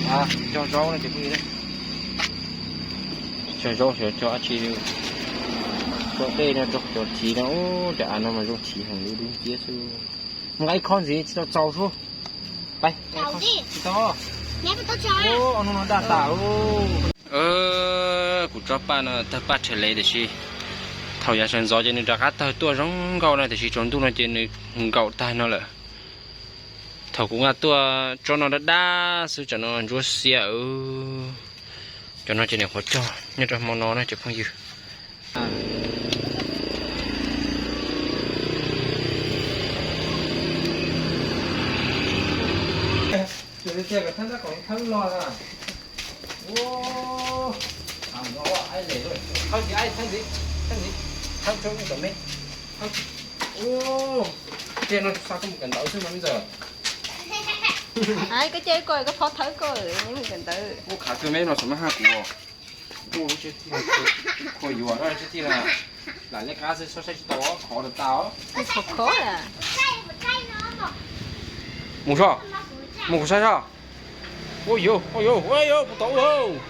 Cog zaub no ces phooj ywg, cog zaub xyov cog dab tsi, cog dej no rau cov chiv no, ub, cov av no mas zoo chiv heev li, dub nciab xwb. Nqa ib khob ntxiv tsis tau txaus xwb. Pais, tsis tau. Ub, hnub no daj tas. Kuv tsob paj no tawg paj rhe le tiam sis thaum yav sawv ntxov ces nws rov qab tawg tuaj zoo nkauj na, tiam sis tsaus ntuj no ces nws nkaum tag no lawm. Thaum kuv nqa tuaj tsob no daj daj xwb, cov no ntsuab xiab. Cov no ces nyuam qhuav cog nyob rau hmo no na cov phooj ywg. Koj cia koj, koj phob thawb koj, mus kawm ntawv. Ub, khav kawg me no, xam maj haj kuv. Ub, lub tsheb thiaj, khuas yuav lub tsheb thiaj, lam liab qab xwb, saib tsis tau, khov tas tas. Khov khov. Mus so, mus kuv saib so. Ua yuav, ua yuav, ua yuav, puas tau ua.